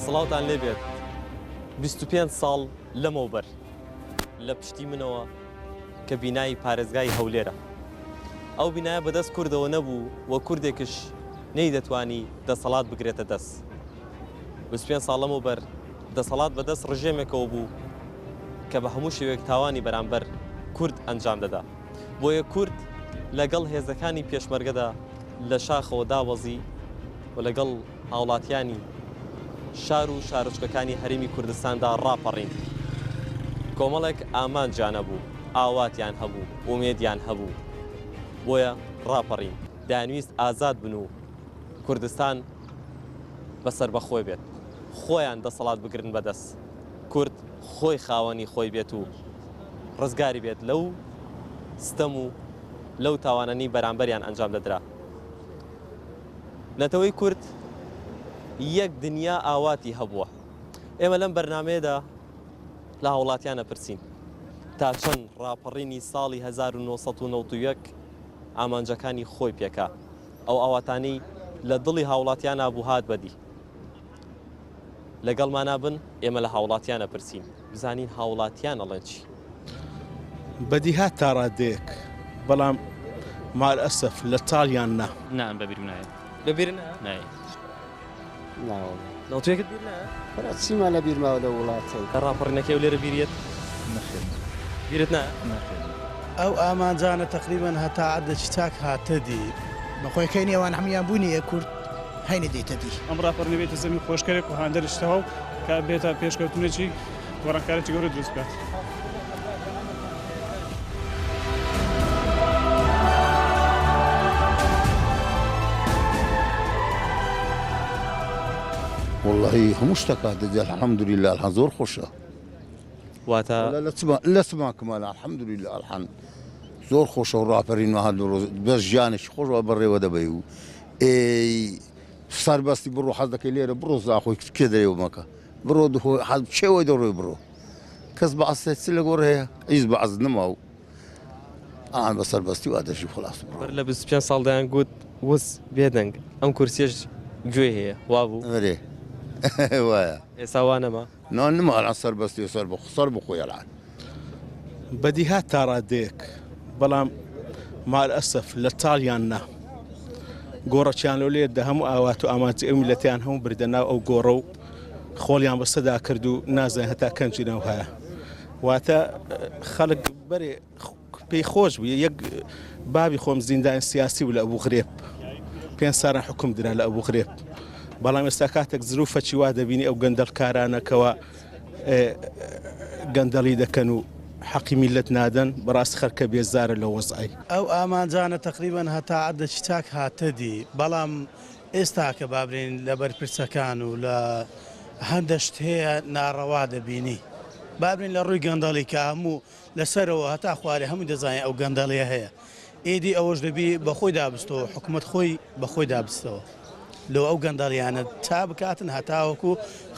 سڵاوتان لێبێت 25 ساڵ لەمەوبەر لە پشتی منەوە کە بینای پارێزگای هەولێرە ئەو بینایە بەدەست کوردەوە نەبوو و کوردێکش نەیدەتوانی دەسەڵات بگرێتە دەست. 25 ساڵ لەمەوبەر دەسەڵات بەدەست ڕژێمێکەوە بوو کە بە هەموو شێوەیەک تاوانی بەرامبەر کورد ئەنجام دەدا. بۆیە کورد لەگەڵ هێزەکانی پێشمەرگەدا لە شاخەوە دابەزی و لەگەڵ هاوڵاتیانی شار و شارۆچکەکانی هەرێمی کوردستاندا ڕاپەڕین. کۆمەڵێک ئامانجیان هەبوو، ئاواتیان هەبوو، ئومێدیان هەبوو، بۆیە ڕاپەڕین. دەیانویست ئازاد بن و کوردستان بە سەربەخۆ بێت، خۆیان دەسەڵات بگرن بەدەست، کورد خۆی خاوەنی خۆی بێت و ڕزگاری بێت لەو ستەم و لەو تاوانەنی بەرامبەریان ئەنجام دەدرا. نەتەوەی کورد یەک دنیا ئاواتی هەبووە. ئێمە لەم بەرنامەیەدا لە هاوڵاتیان ئەپرسین تا چەند ڕاپەڕینی ساڵی 1991 ئامانجەکانی خۆی پێکا، ئەو ئاواتانەی لە دڵی هاوڵاتیانا بوو هات بەدی. لەگەڵمانا بن، ئێمە لە هاوڵاتیان ئەپرسین بزانین هاوڵاتیان ئەڵێن چی؟ بەدیهات تا ڕادەیەک بەڵام مع الاسف لە تاڵیان نا. نا ئەم بەبیرم نایەت. لەبیرت نایە؟ نایەت. نا وەڵا. نەوتویەکت بیر نایە؟ وەڵا چیمان لەبیر ماوە لەو وڵاتەی. ڕاپەڕینەکەی هەولێرت بیر یەت؟ نەخێر. بیرت نایە؟ نەخێر. ئەو ئامانجانە تەقریبەن هەتا عەدەکی چاک هاتە دی. بەخۆی کەی نێوان هەموویان بوونی یە کورد هەینە دێتە دی. ئەم ڕاپەڕینە بێتە زەمین خۆشکەرێک و هاندەرێکی تەواو کە بێتە پێشکەوتنێکی گۆڕانکاریی گەورە دروست بکات. وەڵاهی هەموو شتەک هاتە دی الحمدللە الحمد زۆر خۆشە. واتە لە چما کمالە الحمدللە الحمد زۆر خۆشە و ڕاپەرین وە هەر ڕۆژ بەس ژیانێکی خۆش وە بەڕێوە دەبەی و ئێی سەربەستی بڕۆ حەز دەکەی لێرە بڕۆ زاخۆی کێ دەرێ و مەکە بڕۆ دهۆ حەز چێوەی دەڕۆی بڕۆ کەس بەعس چ لە گۆڕ هەیە هیچ بەعس نەما و ئان بە سەربەستی وا دەژی خلاص بڕۆ. بەر لە 25 ساڵ دەیان گوت وس بێدەنگ ئەم کورسیەش گوێی هەیە وابوو؟ ئەرێ وایە. ئێستا وا نەما؟ نا نما الان سەربەستی و سەر سەر بخۆی الان. بەدیهات تا ڕادەیەک بەڵام مع الاسف لە تاڵیان نا گۆڕەکیان لۆ لێ دە هەموو ئاوات و ئامانجی ئەو میلەتیان هەموو بردە ناو ئەو گۆڕە و خۆڵیان بەسەدا کرد و نازانین هەتا کەنجی ناو هەیە واتە خەڵک بەرێ پێی خۆش بوو یەک بابی خۆم زیندانی سیاسی بوو لە ئەبوو غرێب پێ سارە حکوم درا لە ئەبوو غرێب بەڵام ئێستا کاتێک زروفەکی وا دەبینی ئەو گەندەڵکارانەکەەوە گەندەڵی دەکەن و حەقی میلەت نادەن بەڕاست خەرکە بێزارە لە وەزعی. ئەو ئامانجانە تەقریبەن هەتا عەدەکی چاک هاتە دی بەڵام ئێستاکە با بلێین لە بەرپرسەکان و لە هەندە شت هەیە ناڕەوا دەبینی با بلێین لە ڕووی گەندەڵی کە هەموو لە سەرەوە هەتا خوارێ هەمووی دەزانین ئەو گەندەڵیە هەیە ئیدی ئەوەش دەبی بە خۆی دابستەوە حکومەت خۆی بە خۆی دابستەوە لۆ ئەو گەندەڵیانە تا بکاتن هەتاوەکو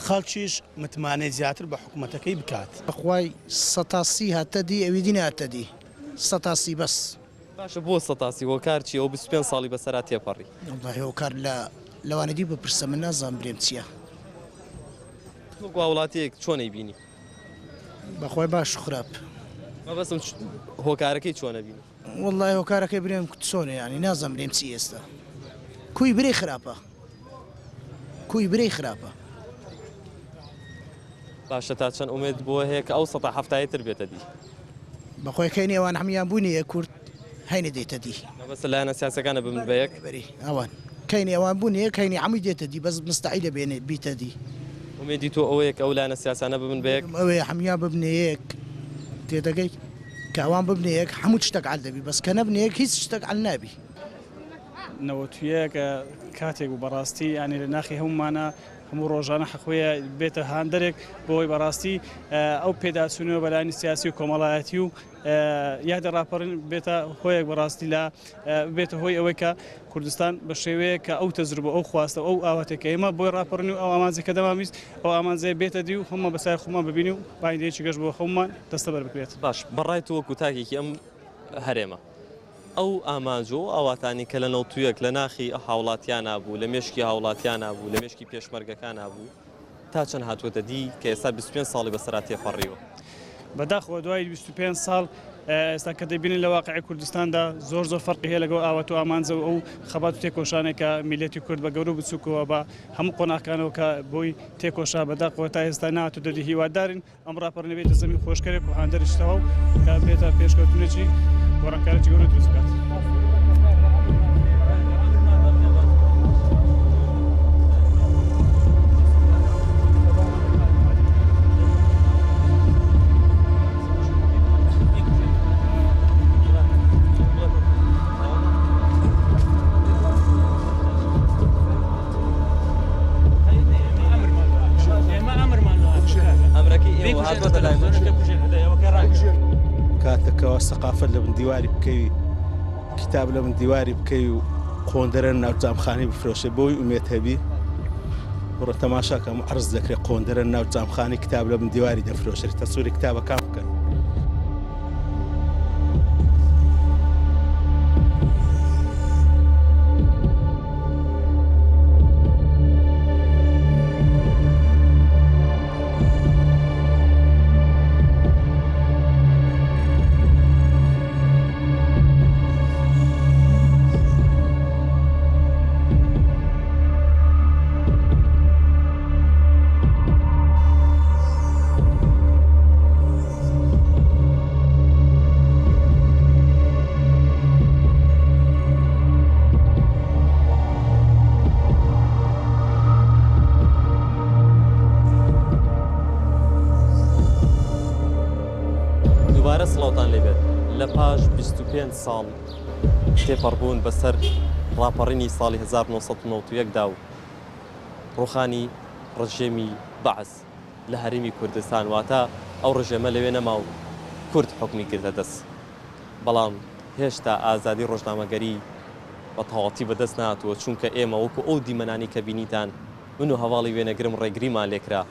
خەڵکیش متمانەی زیاتر بە حکومەتەکەی بکات. بەخوای سەتا سی هاتە دی ئەوی دی نەهاتە دی سەتا سی بەس. باشە بۆ سەتا سی هۆکار چیە ئەو 25 ساڵی بەسەرا تێپەڕی؟ وەڵاهی هۆکار لە لەوانی دی بپرسە من نازانم برێم چیە. وەکو هاوڵاتیەک چۆن ئەیبینی؟ بەخوای باش و خراپ. مەبەستم هۆکارەکەی چۆنە بینی؟ وەڵای هۆکارەکەی برێم چۆنە یانی نازانم برێم چی ئێستا کوی برێ خراپە کوی برێ خراپە. باشە تا چەند ئومێد بۆ هەیە کە ئەو سەتا حەفتایە تر بێتە دی؟ بەخۆی کەی نێوان هەموان بوونی یە کورد هەینە دێتە دی. مەبەستە لایەنە سیاسەکانە ببن بە یەک؟ بەری ئەوان کەی نێوان بوونی یەک هەینی هەمووی دێتە دی بەس مستەحیلە بێنێ بیتە دی. ئومێدی تۆ ئەوەیە کە ئەو لایەنە سیاسانە ببن بە یەک؟ ئەوەیە هەموان ببنە یەک تێدەگەی؟ کە ئەوان ببنە یەک هەموو شتەک عەل دەبی بەس کە نەبنە یەک هیچ شتەک عەل نابی. 91 کاتێک بوو بەڕاستی یانی لە ناخی هەموومانە هەموو ڕۆژانە حەقوەیە بێتە هاندەرێک بۆ ئەوەی بەڕاستی ئەو پێداچوونەوە بەلایەنی سیاسی و کۆمەڵایەتی و یادی ڕاپەڕین بێتە هۆیەک بەڕاستی لە بێتە هۆی ئەوەی کە کوردستان بە شێوەیە کە ئەو تەجروبە ئەو خواستە ئەو ئاواتێک کە ئێمە بۆی ڕاپەڕین و ئەو ئامانجی کە دەمانویست ئەو ئامانجەیە بێتە دی و هەموو بە سای خۆمان ببینی و ئایندەیەکی گەش بۆ خۆمان دەستەبەر بکرێت. باش بەڕای تۆ وەکو تاکێکی ئەم هەرێمە ئەو ئامانج و ئەو ئاواتانەی کە لە 91 لە ناخی هاوڵاتیانا بوو، لە مێشکی هاوڵاتیانا بوو، لە مێشکی پێشمەرگەکانا بوو. تا چەند هاتووەتە دی کە ئێستا 25 ساڵی بەسەرا تێپەڕیوە؟ بەداخەوە دوای 25 ساڵ ئێستا کە دەبینین لە واقعی کوردستاندا زۆر زۆر فەرقی هەیە لەگەڵ ئاوات و ئامانجە و ئەو خەبات و تێکۆشانێک کە میلەتی کورد بە گەورە و بچووکەوە بە هەموو قۆناغەکانەوە کە بۆی تێکۆشا بەداخەوە تا ئێستا نەهاتووتە دی هیوادارین ئەم ڕاپەڕینە بێتە زەمین خۆشکەرێک و هاندەرێکی تەواو کە بێتە پێشکەوتنێکی گۆڕانکاریی گەورە دروست بکات. کاتەکەەوە سەقافەت لە بن دیواری بکەوی کتاب لە بن دیواری بکەی و قۆندەرە ناو جامخانی بفرۆشێ بۆی ئومێت هەبی بڕۆ تەماشاکەم عرض دەکرێت قۆندەرە ناو جامخانی کتاب لە بن دیواری دەفرۆشێت تەسوری کتابەکان بکەن. دووبارە سڵاوتان لێبێت لە پاش 25 ساڵ تێپەڕبوون بەسەر ڕاپەڕینی ساڵی 1991 دا و ڕوخانی ڕژێمی بەعس لە هەرێمی کوردستان واتە ئەو ڕژێمە لەوێ نەما و کورد حوکمی گرتە دەست بەڵام هێشتا ئازادی ڕۆژنامەگەری بە تەواوەتی بەدەست نەهاتووە چونکە ئێمە وەکو ئەو دیمەنانەی کە بینیتان من و هەڤاڵی وێنەگرم ڕێگریمان لێکرا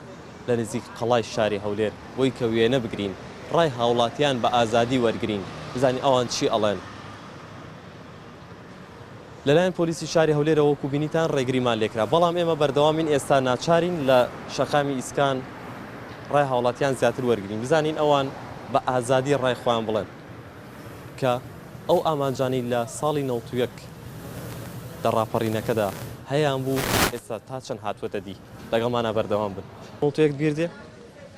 لە نزیک قەڵای شاری هەولێر بۆی کە وێنە بگرین ڕای هاوڵاتیان بە ئازادی وەرگرین بزانین ئەوان چی ئەڵێن. لەلایەن پۆلیسی شاری هەولێرەوە وەکو بینیتان ڕێگریمان لێکرا، بەڵام ئێمە بەردەوامین ئێستا ناچارین لە شەقامی ئیسکان ڕای هاوڵاتیان زیاتر وەرگرین بزانین ئەوان بە ئازادی ڕای خۆیان بڵێن کە ئەو ئامانجانەی لە ساڵی 91 لە ڕاپەڕینەکەدا هەیان بوو ئێستا تا چەند هاتووەتە دی لەگەڵمانا بەردەوام بن. 91 بیر دێ؟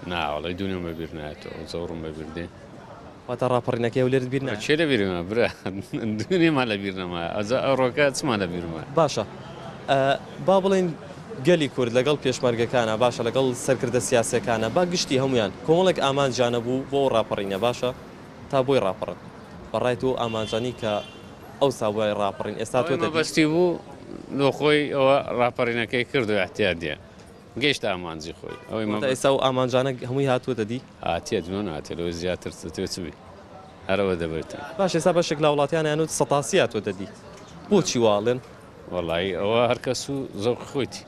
نا وەڵای دوونم بە بیر نایەتەوە زۆرم بە بیر دێ. واتە ڕاپەڕینەکەی هەولێرت بیر نایە؟ کێ لە بیرمە برا دونێمان لە بیر نەما ئەجا ئەوڕۆکە چمان لە بیرمە. باشە با بڵێین گەلی کورد لەگەڵ پێشمەرگەکانا باشە لەگەڵ سەرکردە سیاسیەکانا با گشتی هەموویان کۆمەڵێک ئامانجیان هەبوو بۆ ئەو ڕاپەڕینە باشە تا بۆی ڕاپەڕن بە ڕای تۆ ئەو ئامانجانەی کە ئەوسا بۆی ڕاپەڕین ئێستا تۆ ئەوەی دەبی؟ مەبەستی بوو لۆ خۆی ئەوە ڕاپەڕینەکەی کرد و ئیعتیادیە گەیشتە ئامانجی خۆی ئەوەی واتە ئێستا ئەو ئامانجانە هەمووی هاتووەتە دی؟ هاتیە جۆن هاتیە لەوە زیاتر دەتەوێ چ بی هەر ئەوە دەبێتن. باشە ئێستا بەشێک لە هاوڵاتیان ئەیانوت سەتاسی هاتووەتە دی بۆچی وا ئەڵێن؟ وەڵایی ئەوە هەر کەس و زەوقی خۆیتی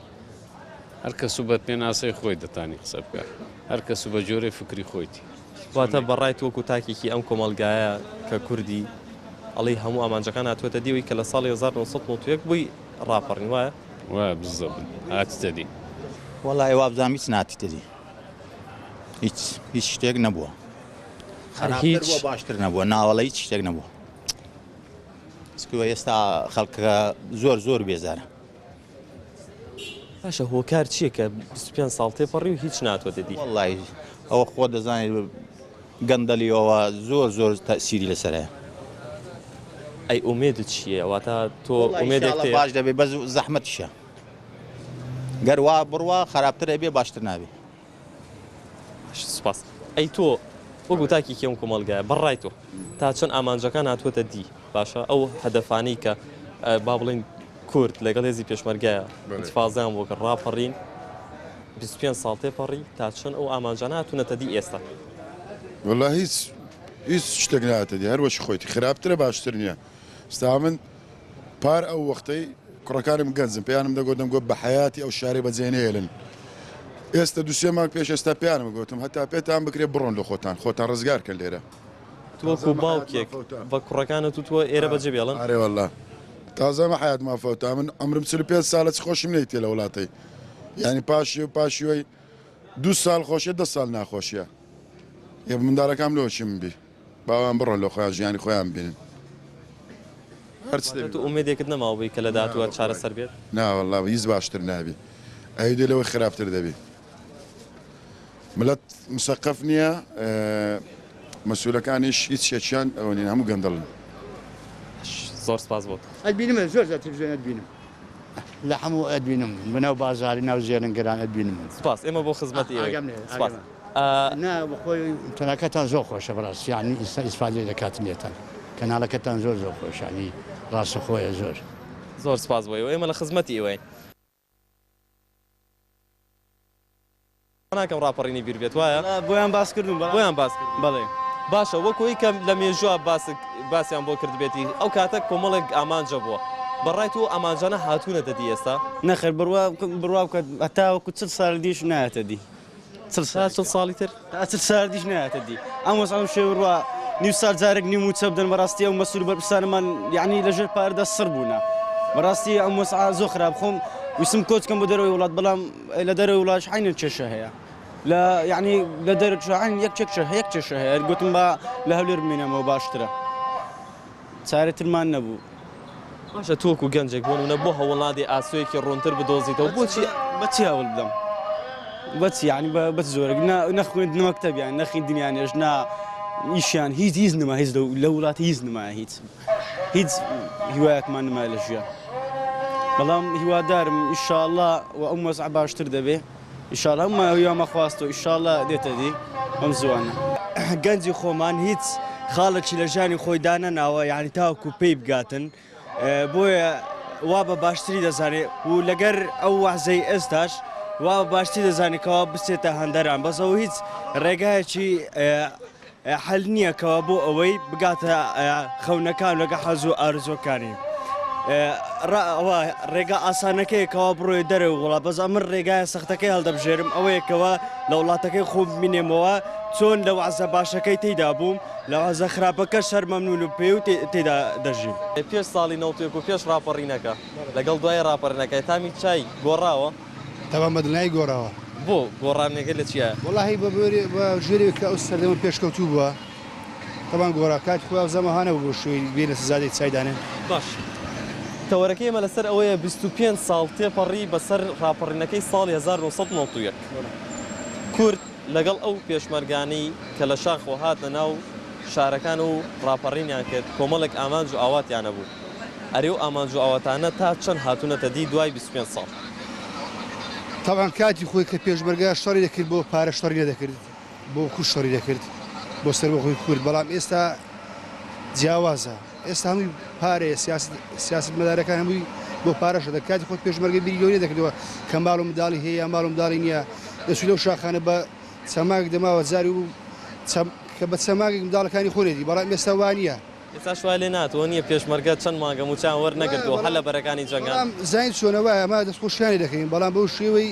هەر کەس و بە پێناسەی خۆی دەتانی قسە بکا هەر کەس و بە جۆرەی فکری خۆیتی. واتە بە ڕای تۆ وەکو تاکێکی ئەم کۆمەڵگایە کە کوردی ئەڵێی هەموو ئامانجەکان هاتووەتە دی ئەوەی کە لە ساڵی 1991 بۆی ڕاپەڕین وایە؟ وایە بزەبت هاتیتە دی. وەڵای وابزانم هیچ ناتیتە دی هیچ هیچ شتێک نەبووە خراپتر بووە باشتر نەبووە ناوەڵە هیچ شتێک نەبووە سکوە ئێستا خەڵکە زۆر زۆر بێزارە. باشە هۆکار چییە کە 25 ساڵ تێپەڕی و هیچ ناتوەتە دی؟ وەڵای ئەوە خۆ دەزانیت گەندەلیەوە زۆر زۆر تەسیری لەسەرە. ئەی ئومێدت چییە؟ واتە تۆ ئومێدێکت هەیە؟ باش دەبێ بەس زەحمەتیشە گەر وا بڕوا خراپتر ئەبێ باشتر نابێ. سوپاس. ئەی تۆ وەکو تاکێکی ئەم کۆمەڵگایە بە ڕای تۆ تا چەند ئامانجەکان هاتووەتە دی؟ باشە ئەو هەدەفانەی کە با بڵێین کورد لەگەڵ هێزی پێشمەرگە ئینتفازیان بۆ کرد ڕاپەڕین 25 ساڵ تێپەڕی تا چەند ئەو ئامانجانە هاتوونەتە دی ئێستا؟ وەڵا هیچ هیچ شتێک نهاتە دی هەر وەکی خۆیتی خراپترە باشتر نییە ستا من پار ئەو وەختەی کوڕەکانم گەنجن پێیانم دەگوت دەمگوت بە حەیاتی ئەو شارەی بەجێ نەهێلن ئێستا دوسێ مانگ پێش ئێستا پێیانم گوتم هەتا پێتان بکرێ بڕۆن لە خۆتان خۆتان ڕزگار کەن لێرە تۆ وەکو باوکێک بە کوڕەکانت وتووە ئێرە بەجێ بێڵن؟ ئەرێ واللە تازە مە حەیاتمان فەوتا من عەمرم 45 ساڵە چ خۆشم نەیتێ لە وڵاتەی یانی پاشی و پاشیوەی دوو ساڵ خۆشیە دە ساڵ ناخۆشیە ئێ منداڵەکام لۆ چی من بی باوان بڕۆن لۆ خۆیان ژیانی خۆیان ببینن هەرچ واتە تۆ ئومێدێکت نەماوە بۆی کە لە داهاتووە چارەسەر بێت؟ نا وەڵا هیچ باشتر نابی ئەوی دێ لەوەی خراپتر دەبی ملت مسەقەف نییە مەسولەکانیش هیچ شێکیان ئەوە نین هەموو گەندەڵن. زۆر سپاس بۆت. ئەتبینم زۆر جار تلفزیۆن ئەتبینم لە هەموو ئەتبینم بەناو بازاری ناو زێرنگەران ئەتبینم. سپاس ئێمە بۆ خزمەتی ئێوەین. ئاگام لێیە سپاس. نا بەخۆی تەناکەتان زۆر خۆشە بەڕاستی یانی ئیستا ئیسفادەی دەکاتن لێتان کەناڵەکەتان زۆر زۆر خۆشە یانی ڕاستەخۆیە زۆر. زۆر سپاس بۆ ئێوە ئێمە لە خزمەتی ئێوەین. ناکەم ڕاپەڕینی بیر بێت وایە؟ بۆیان باس کردوم بەڵام. بۆیان باس کردوم. بەڵێ. باشە وەک ئەوەی کە لە مێژووە باسک باسیان بۆ کردبێتی ئەو کاتە کۆمەڵێک ئامانجە بووە بە ڕای تۆ ئەو ئامانجانە هاتوونەتە دی ئێستا؟ نەخێر بڕوا بڕوا بکە هەتاوەکو چل ساڵی دیش نایەتە دی. چل تا چل ساڵی تر؟ تا چل ساڵ دیش نایەتە دی. ئەم وەزعە و شێوە ڕوا نیو ساڵ جارێک نیو مووچە بدەن بەڕاستی ئەو مەسول و بەرپرسانەمان یەعنی لەژێر پارەدا سڕ بوونە. بەڕاستی ئەم وەزعە زۆر خراپ خۆم ویستم کۆچ کەم بۆ دەرەوەی وڵات بەڵام لە دەرەوەی وڵاتش عەینەن کێشە هەیە لە یەعنی لە دەرەوە عەین یەک کێشە یەک کێشە هەیە گوتم با لە هەولێر بمێنەمەوە باشترە چارەی ترمان نەبوو. باشە تۆ وەکو گەنجێک بۆ نمونە بۆ هەوڵ نادەی ئاسۆیەکی ڕوونتر بدۆزیتەوە بۆچی؟ بە چی هەوڵ بدەم بە چی یانی بە چ جۆرێک نە نە خوێندن مەکتەبیان نە خوێندنیانێش نە ئیشیان هیچ هیچ نما هیچ لە وڵاتی هیچ نما هیچ هیچ هیوایەکمان نما لە ژیان بەڵام هیوادارم ئیشاڵڵا و ئەم وەزع باشتر دەبێ ئیشاڵڵا هەموومان هیوامان خواستوە ئیشاڵڵا دێتە دی بەم زووانە. گەنجی خۆمان هیچ خاڵێکی لە ژیانی خۆی دانەناوە یانی تاوەکو پێی بگاتن بۆیە وا بە باشتری دەزانێ و لەگەر ئەو وەعزەی ئێستاش وا بە باشتری دەزانێت کەوا بچێتە هەندەران بەس ئەو هیچ ڕێگایەکی حەل نییە کەوا بۆ ئەوەی بگاتە خەونەکان لەگە حەز و ئارزوەکانی ئەوە ڕێگا ئاسانەکەی کەوا بڕۆێ دەرەوە وڵات بەس ئەمن ڕێگایە سەختەکەی هەڵدەبژێرم ئەوەیە کەوا لە وڵاتەکەی خۆم بمینێمەوە چۆن لە وەعزە باشەکەی تێیدا بووم لە وەعزە خراپەکە شەر مەمنونم پێی و تێیدا دەژیم. پێش ساڵی 91 و پێش ڕاپەڕینەکە لەگەڵ دوای ڕاپەڕینەکە تامی چای گۆڕاوە؟ تەبعەن بە دڵنیایی گۆڕاوە. بۆ؟ گۆڕانەکە لە چیایە؟ وەڵاهی بە بە ژێرێک کە ئەو سەردەمە پێشکەوتوو بووە تەبعەن گۆڕا کاتی خۆی ئەو زەمەها نەبوو بۆ شوێی بێ لە سزادەی چای دانێن. باش تەوەرەکەی ئێمە لەسەر ئەوەیە 25 ساڵ تێپەڕی بەسەر ڕاپەڕینەکەی ساڵی 1991 کورد لەگەڵ ئەو پێشمەرگانەی کە لە شاخەوە هاتنە ناو شارەکان و ڕاپەڕینیان کرد کۆمەڵێک ئامانج و ئاواتیان هەبوو ئەرێ ئەو ئامانج و ئاواتانە تا چەند هاتوونەتە دی دوای 25 ساڵ؟ تەبعەن کاتی خۆی کە پێشمەرگە شەڕی دەکرد بۆ پارە شەڕی نەدەکرد بۆ کورد شەڕی دەکرد بۆ سەربەخۆی کورد بەڵام ئێستا جیاوازە ئێستا هەمووی پارەیە سیاست مەدارەکان هەمووی بۆ پارەشە دەکات کاتی خۆت پێشمەرگە بیری لەوە نەدەکردەوە کە ماڵ و منداڵی هەیە یا ماڵ و منداڵی نییە دەچوو لەو شاخانە بە چەماک دەماوە جاری و کە بە چەماکێک منداڵەکانی خۆی نەدی بەڵام ئێستا وا نییە. ئێستاش وای لێ نەهاتووە نییە پێشمەرگە چەند مانگە مووچەیان وەرنەگرتووە هەر لە بەرەکانی جەنگان. بەڵام زانیت چۆنە وایە ئەمە دەستخۆشیانی دەکەین بەڵام بەو شێوەی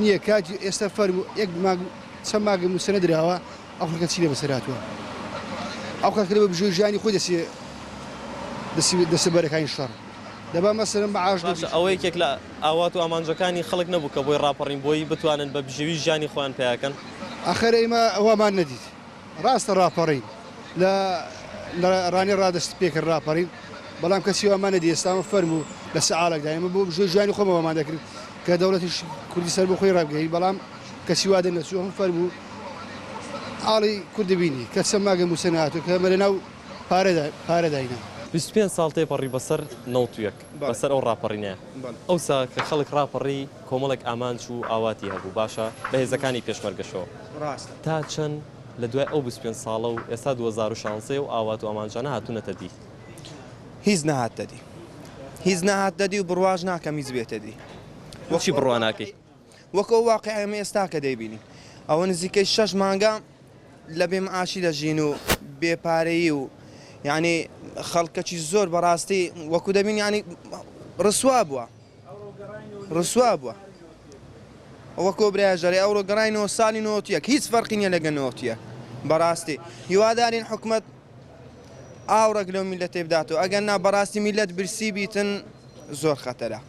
نییە کاتی ئێستا فەرموو یەک مانگ چەند مانگە مووچە نەدراوە ئەو خەڵکە چی لێ بەسەر هاتووە ئەو خەڵکە لە بژێوی ژیانی خۆی دەچێ دەچێ بەرەکانی شەڕ دەبا مەسەلەن مەعاش باشە ئەوە یەکێک لە ئاوات و ئامانجەکانی خەڵک نەبوو کە بۆی ڕاپەڕین بۆی بتوانن بە بژێوی ژیانی خۆیان پەیا کەن؟ ئاخر ئێمە ئەوەمان نەدیت ڕاستە ڕاپەڕین لە لە ڕانیە ڕا دەست پێکرد ڕاپەڕین بەڵام کەسی وامان نەدی ئێستا ئەمە فەرموو لە چ حاڵێکداین ئێمە بۆ بژێوی ژیانی خۆمان وامان دەکرد کە دەوڵەتیش کوردی سەربەخۆی ڕابگەیەنین بەڵام کەسی وا دەرنەچوو ئەمە فەرموو حاڵی کورد بینی کە چەند مانگە مووچە نەهاتووە کە ئێمە لەناو پارەدا پارەداینە. 25 ساڵ تێپەڕی بەسەر 91 بەسەر ئەو ڕاپەڕینەیە ئەوسا کە خەڵک ڕاپەڕی کۆمەڵێک ئامانج و ئاواتی هەبوو باشە بە هێزەکانی پێشمەرگەشەوە تا چەند لە دوای ئەو 25 ساڵە و ئێستا 2016 ئەو ئاوات و ئامانجانە هاتوونەتە دی؟ هیچ نەهاتە دی هیچ نەهاتە دی و بڕواش ناکەم هیچ بێتە دی. بۆچی بڕوا ناکەی؟ وەک ئەو واقیعەی ئێمە ئێستاکە دەیبینین ئەوە نزیکەی شەش مانگە لە بێ معاشی دەژین و بێ پارەیی و یعنی خەڵکەکی زۆر بەڕاستی وەکو دەبین یعنی ڕسوا بووە ڕسوا بووە وەکۆ برای ژەرێ ئەوڕۆ گەڕاینەوە ساڵی نۆتیەک هیچ فەرقی نییە لەگە نۆتیە بەڕاستی هیوادارین حکومەت ئاوڕێک لەو میلەتەی بداتەوە ئەگەر نا بەڕاستی میلەت برسی بیتن زۆر خەتەرە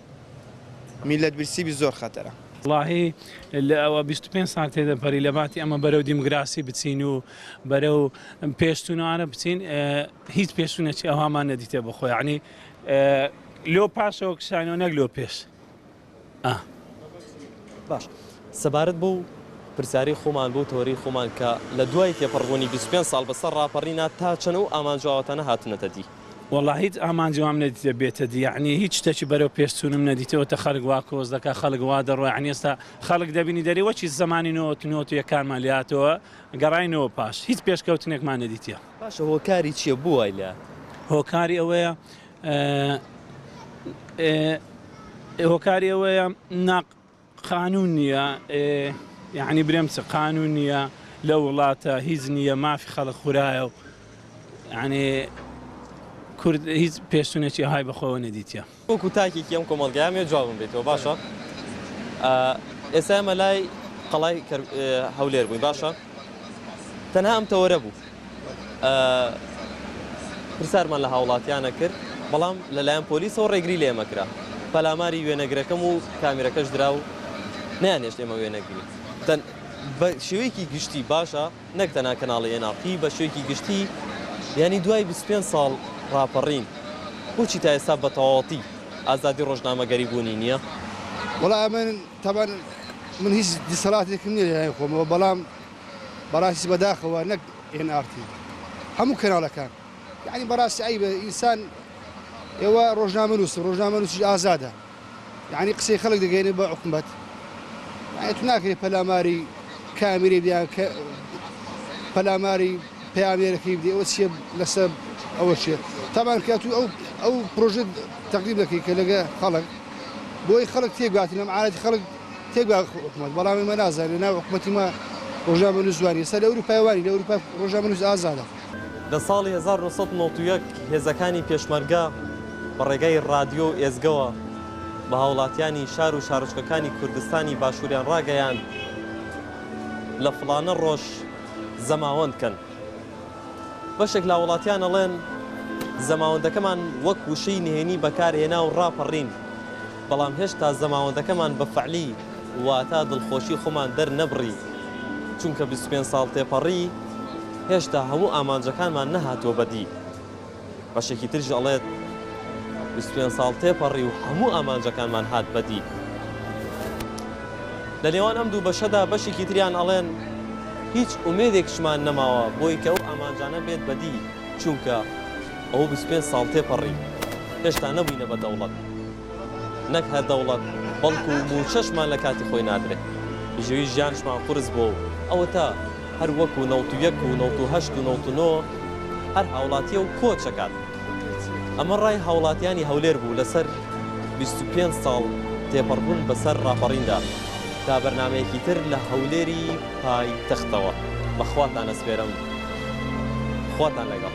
میلەت برسی بی زۆر خەتەرە. وەڵاهی لە ئەوە 25 ساڵ تێدەپەری لە باتی ئەمە بەرەو دیموکراسی بچین و بەرەو پێشچوونەوانە بچین هیچ پێشچوونێکی ئەوهامان نەدیتە بەخۆ یعنی لۆ پاشەوە کشانەوە نەک لۆ پێش. ئا. باش سەبارەت بەو پرسیارەی خۆمان بەو تەوەرەی خۆمان کە لە دوای تێپەڕبوونی 25 ساڵ بەسەر ڕاپەڕینا تا چەند ئەو ئامانج و ئاواتانە هاتوونەتە دی؟ وەڵا هیچ ئامانجی وام نەدیتە بێتە دی یەعنی هیچ شتەکی بەرەو پێش چوونم نەدیتەوە تە خەلک وا کۆچ دەکا خەلک وا دەڕوا یەعنی ئێستا خەلک دەبینی دەرێ وەکی زەمانی نۆت نۆت و یەکانمان لێ هاتەوە گەڕاینەوە پاش هیچ پێشکەوتنێکمان نەدیتیە. باشە هۆکاری چیە بۆ وای لێ هات؟ هۆکاری ئەوەیە هۆکاری ئەوەیە ناق قانون نییە یعنی برێم چ قانون نییە لە وڵاتە هیچ نییە مافی خەڵک خورایە و یعنی کورد هیچ پێشتونێکی های بەخۆوە نەدیتە. وەکو تاکێکی ئەم کۆمەڵگایە ئەمەوێت جوابم بێتەوە باشە ئێستا ئێمە لای قەڵای هەولێر بووین باشە تەنها ئەم تەوەرە بوو پرسیارمان لە هاوڵاتیانە کرد بەڵام لەلایەن پۆلیسەوە ڕێگری لە ئێمە کرا پەلاماری وێنەگرەکەم و کامیرەکەش درا و نەیانهێشت ئێمە وێنەگرین بە شێوەیەکی گشتی باشە نەک تەنها کەناڵی ئێن ئاڕ تی بە شێوەیەکی گشتی یانی دوای 25 ساڵ ڕاپەڕین بۆچی تا ئێستا بە تەواوەتی ئازادی ڕۆژنامەگەری بوونی نییە؟ وەڵا من تەبعەن من هیچ دەسەڵاتێکم نییە لەلای خۆمەوە بەڵام بەڕاستی بەداخەوە نەک ئێن ئاڕ تی هەموو کەناڵەکان یانی بەڕاستی عەیبە ئینسان ئێوە ڕۆژنامەنووسن ڕۆژنامەنووسیش ئازادە یانی قسەی خەڵک دەگەیەنێ بە حکومەت یانی تو ناکرێ پەلاماری کامیرەی بدەی کە پەلاماری پەیامنێرەکەی بدەی ئەوە چیە لەسەر ئەوە چیە تامان کە تو ئەو ئەو پرۆژە تەقدیم دەکەی کە لەگە خەڵک بۆی خەڵک تێگاتن لەم عادەتی خەڵک تێکبا حکومەت بەڵام ئێمە نازانین لەناو حکومەتی ما ڕۆژنامەنووس وانی ئێستا لە ئەوروپای وانی لە ئەوروپا ڕۆژنامەنووس ئازادە. لە ساڵی 1991 هێزەکانی پێشمەرگە بە ڕێگای ڕادیۆ و ئێزگەوە بە هاوڵاتیانی شار و شارۆچکەکانی کوردستانی باشووریان ڕاگەیاند لە فڵانە ڕۆژ زەماوەند کەن. بەشێک لە هاوڵاتیان ئەڵێن زەماوەندەکەمان وەک وشەی نهێنی بەکارهێنا و ڕاپەڕین، بەڵام هێشتا زەماوەندەکەمان بە فەعلی واتا دڵخۆشی خۆمان دەرنەبڕی، چونکە 25 ساڵ تێپەڕی هێشتا هەموو ئامانجەکانمان نەهاتووە بەدی. بەشێکی تریش ئەڵێت 25 ساڵ تێپەڕی و هەموو ئامانجەکانمان هات بەدی. لە نێوان ئەم دوو بەشەدا بەشێکی تریان ئەڵێن هیچ ئومێدێکشمان نەماوە بۆی کە ئەو ئامانجانە بێت بەدی چونکە ئەوە 25 ساڵ تێپەڕی هێشتا نەبووینە بە دەوڵەت. نەک هەر دەوڵەت بەڵکو مووچەشمان لە کاتی خۆی نادرێ. بژێوی ژیانشمان قورس بووە و ئەوەتا هەر وەکو نەوت و یەک و نەوت و هەشت و نەوت و نۆ هەر هاوڵاتیە و کۆچ ئەکات. ئەمە ڕای هاوڵاتیانی هەولێر بوو لەسەر 25 ساڵ تێپەڕبوون بەسەر ڕاپەڕیندا. تا بەرنامەیەکی تر لە هەولێری پایتەختەوە بە خواتان ئەسپێرم. خواتان لەگەڵ.